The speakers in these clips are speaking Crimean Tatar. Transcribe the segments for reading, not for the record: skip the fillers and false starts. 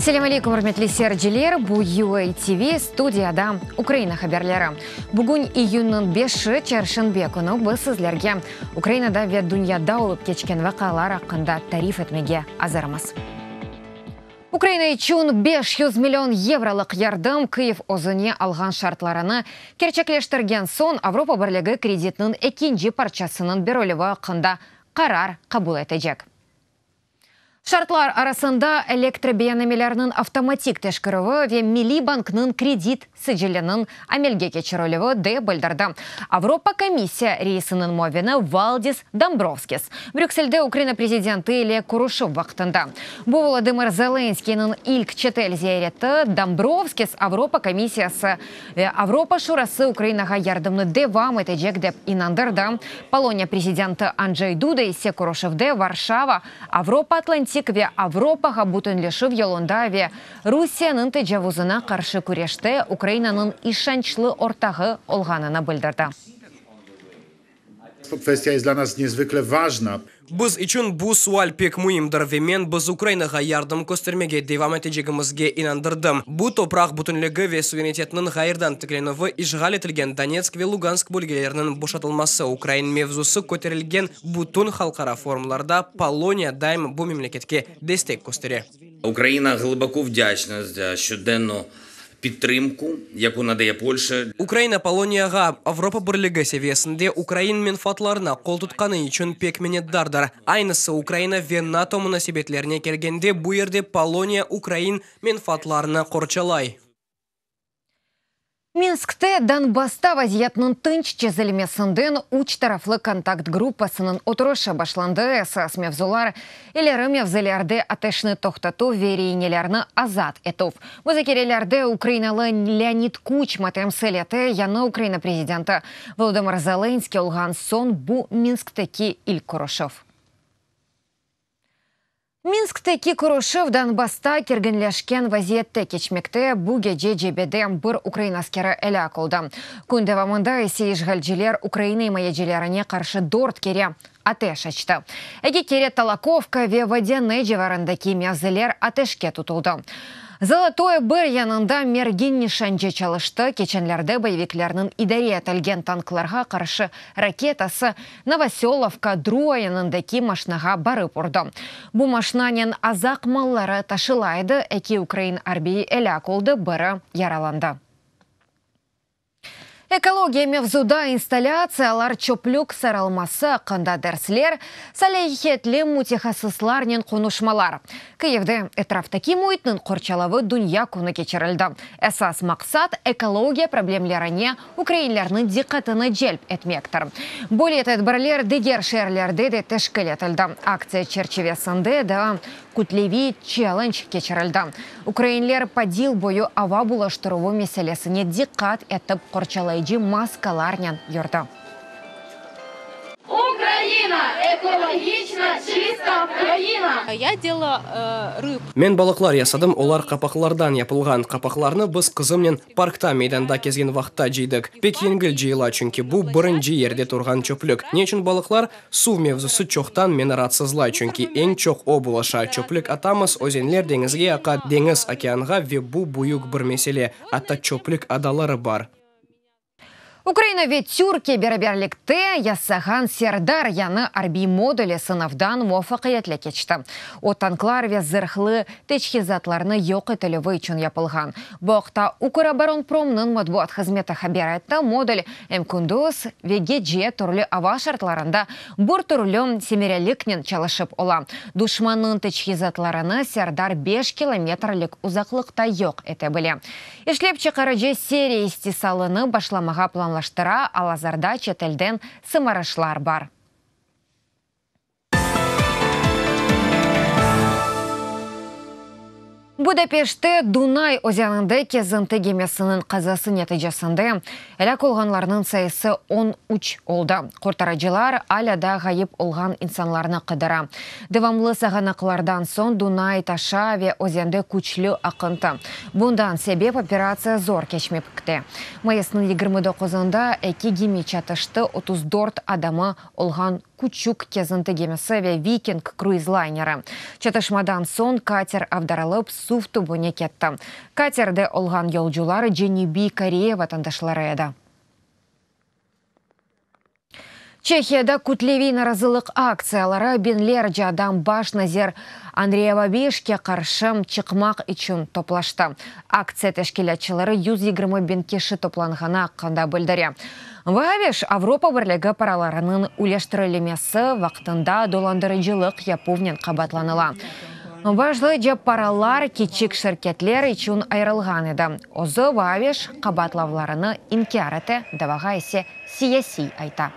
Selâm aleykum, ürmetli seyirciler! Bu UA TV, studiyada Ukraina haberleri. Bugün iyünniñ beşi, çarşenbe künü biz sizlerge Ukrainada ve dünyada olıp keçken vaqialar aqqında tarif etmege azırmız. Ukraina içün 500 million yevrolıq yardım Kyiv özüne alğan şartlarını kerçekleştirgen soñ Avropa Birligi kreditniñ ekinci parçasınıñ berilüvi aqqında qarar qabul etecek. Şartlar arasında elektrobeyannamelerniñ avtomatik teşkerüvi ve Milliy banknıñ kredit siciliniñ amelge keçirilüvi, dep bildirdi Avropa komissiya reisiniñ muavini Valdis Dombrovskis Brükselde Ukraina prezidenti ile körüşüv vaqtında. Bu Volodımır Zelenskıynıñ ilk çetel ziyareti, Dombrovskis Avropa komissiyası ve Avropa Şurası Ukrainağa yardımnı devam etecek dep inandırdı. Poloniya prezidenti Andjey Duda ise körüşüvde Varşava Avropa-Atlantik ve Avropağa bütünleşüv yolunda ve Rusiyeniñ tecavuzına qarşı küreşte Ukrainanıñ işançlı ortağı olğanını bildirdi. Kwestia jest dla nas niezwykle ważna. Biz içün bu sual pek müimdir ve men biz Ukrainağa yardım köstermege devam etecegimizge inandırdım. Bu, topraq bütünligi ve suverenitetiniñ ğayrıdan tiklenüvi, işğal etilgen Donetsk ve Lugansk bölgeleriniñ boşatılması, ukrain mevzusı köterilgen bütün halqara forumlarda Poloniya daima bu memleketke destek köstere. Ukraina ğlıboko vdâçna za şçodennu pidtrımku, yaku nadaya Polşa. Ukraina Poloniyağa Avropa Birligi seviyesinde ukrain menfaatlarına qol tutqanı içün pek minnetdardır. Aynısı Ukraina ve NATO munasebetlerine kelgende, bu yerde Poloniya ukrain menfaatlarını qorçalay. Minskte Donbassta vaziyetniñ tınç çezilmesinden üç taraflı kontakt gruppasınıñ oturışı başlandı. Esas mevzular, ileri mevzilerde ateşni toqtatuv ve reinelerni azat etüv. Muzakerelerde ukrainalı Leonid Kuçma temsil ete, yañı Ukraina prezidenti Volodımır Zelenskıy olğan soñ bu Minskteki ilk körüşüv. Minskteki körüşüv Donbassta kerginleşken vaziyette keçmekte, bu gece cebede bir ukrain askeri elâk oldı. Kün devamında ise işğalciler Ukraina imayecilerine qarşı dört kere ateş açtı. Eki kere Tolokovka ve Vodâne civarındaki mevziler ateşke tutuldı. Zolotoye bir yanında mergin nişancı çalıştı, keçenlerde boyeviklerniñ idare etilgen tanklarğa qarşı raketası Novosölovka Drua yanındaki maşnağa barıp urdı. Bu maşnanen azaq malları taşıla edi, eki ukrain arbiyi elâk oldı, biri yaralandı. Ekologiya mevzuda installâtsiyalar, çöplük sarılması aqqında dersler, salâhiyetli mütehassıslarnen qonuşmalar. Kıyivde etraftaki müitniñ qorçalavı dünya künü keçirildi. Esas maqsat, ekologiya problemlerine ukrainlerniñ diqqatını celp etmektir. Böyle tedbirler diger şeerlerde de teşkil etildi. Aktsiya çerçivesinde daa kütleviy çellenc keçirildi. Ukrainler Podil boyu ava bulaştıruvı meselesine diqqat etip qorçalayıcı maskalarnen yürdi. Ukraina, ekologiçna çista kraina! Ya dela rıb. Men balıqlar yasadım, olar qapaqlardan yapılğan. Qapaqlarnı biz qızımnen parkta, meydanda kezgen vaqıtta cıydık. Pek yengil cıyıla, çünki bu birinci yerde turğan çöplük. Ne içün balıqlar? Suv mevzusı çoqtan meni raatsızlay, çünki eñ çoq o bulaşa. Çöplük atamız, özenler deñizge aqa, deñiz, okeanğa ve bu büyük bir mesele. Atta çöplük adaları bar. Ukraina ve Türkiye beraberlikte yasağan Serdar yañı arbiy moduli sınavdan muvafaqiyetli keçti. O, tanklar ve zırhlı teçhizatlarnı yoq etilüvi içün yapılğan. Bu aqta Ukroboronpromnıñ matbuat hızmeti haber etti. Modul em kündüz ve gece türlü ava şartlarında bir türlü semereliknen çalışıp ola. Duşmannıñ teçhizatlarını Serdar beş kilometrlik uzaqlıqta yoq ete bile. İşlep çıqarıcı seriya istisalını başlamağa planlaştıra, al-azırda çetelden sımarışlar bar. Budapeştte Dunay özeninde kezinti gemisiniñ qazası neticesinde elâk olğanlarnıñ sayısı 13 oldı. Qurtarıcılar alâ da ğayıp olğan insanlarnı qıdıra. Devamlı sağanaqlardan soñ Dunay taşa ve özende küçlü aqıntı. Bundan sebep operatsiya zor keçmekte. Mayısnıñ 29-ında eki gemi çatıştı, 34 adamı olğan. küçük kezinti gemisi ve Viking kruiz layneri. Çatışmadan soñ kater avdarılıp, suv tübüne ketti. Katerde olğan yolcular Cenübiy Koreya vatandaşları edi. Çehiyada kütleviy narazılıq aktsiyaları biñlerce adam baş nazir Andrey Babişke qarşı çıqmaq içün toplaştı. Aktsiya teşkilâtçıları 120 biñ kişi toplanğanı aqqında bildire. Babiş Avropa Birligi paralarınıñ üleştirilmesi vaqtında dolandırıcılıq yapuvnen qabaatlanıla. Başlıca paralar kiçik şirketler içün ayırılğan edi. Özü Babiş qabaatlavlarını inkâr ete, davağa ise siyasiy ayta.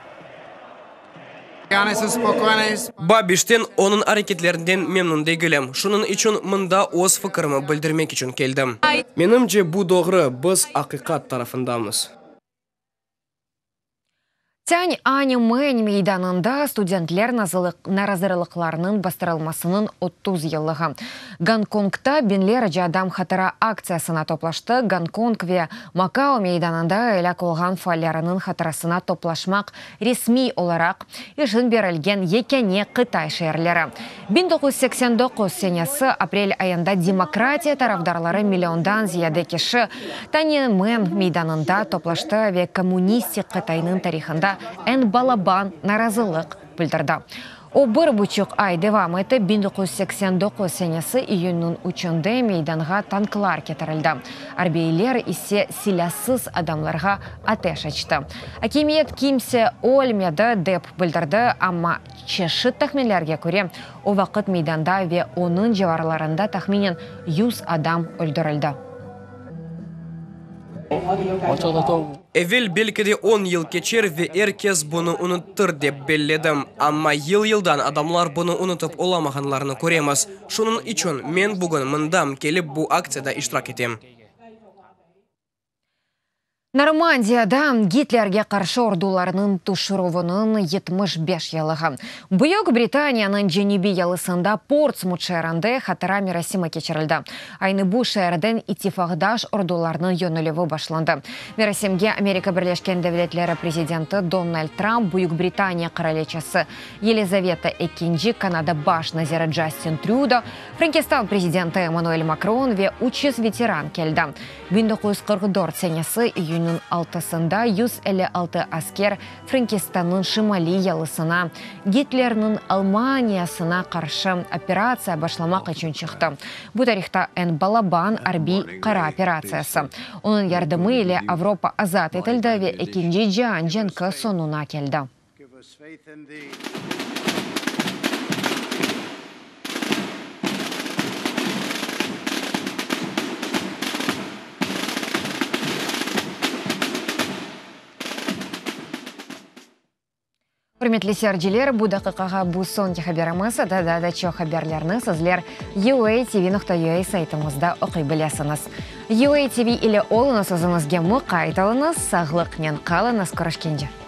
Babişten, onıñ areketlerinden memnün degilim. Şunıñ içün mında öz fikirimi bildirmek içün keldim. Menimce, bu doğru, biz aqiqat tarafındamız. Tyananmen meydanında studentler narazılıqlarınıñ bastırılmasınıñ 30 yıllığı. Gonkongda biñlerce adam hatıra aktsiyasına toplaştı. Gonkong ve Makao meydanında elâk olğan faalleriniñ hatırasına toplaşmaq resmiy olaraq izin berilgen yekâne Qıtay şeerleri. 1989 senesi aprel ayında demokratiya tarafdarları milliondan ziyade kişi Tyananmen meydanında toplaştı ve kommunistik Qıtaynıñ tarihında eñ balaban narazılıq bildirdi. O bir buçuq ay devam etti, 1989 senesi iyünniñ üçünde meydanğa tanklar ketirildi, arbiyler ise silâsız adamlarğa ateş açtı. Akimiyet kimse ölmedi, dep bildirdi, amma çeşit tahminlerge köre, o vaqıt meydanda ve onıñ civarlarında tahminen 100 adam öldürildi. Evel belki de on yıl keçer ve er kes bunı unuttır, dep belledim. Amma yıl-yıldan adamlar bunı unutıp olamağanlarını köremiz. Şunıñ içün men bugün mındam kelip bu aktsiyada iştirak etem. Normandiyada Gitlerge qarşı ordularnıñ tüşürüviniñ 75 yıllığı. Büyük Britaniyanıñ cenübiy yalısında Portsmut şeerinde hatıra merasimi keçirildi. Aynı bu şeerden ittifaqdaş ordularnıñ yönelüvi başlandı. Merasimge Amerika Birleşken Devletleri prezidenti Donald Tramp, Büyük Britaniya qıraliçesi Yelizaveta Ekinci, Kanada baş naziri Justin Trüdo, Frenkistan prezidenti Emmanuel Makron ve 300 veteran keldi. 1944 senesi iyünniñ altısında 156 asker Frenkistannıñ şimaliy yalısına Gitlerniñ Almaniyasına qarşı operatsiya başlamaq içün çıqtı. Bu tarihta eñ balaban arbiy qara operatsiyası. Onıñ yardımı ile Avropa azat etildi ve Ekinci cian cenki soñuna keldi. Ürmetli seyirciler, bu daqiqağa bu soñki haberimiz edi. Daa da çoq haberlerni sizler UATV.UA saytımızda oquy bilesiñiz. UATV ile oluñız, özüñizge muqayt oluñız, sağlıqnen qalıñız, körüşkence!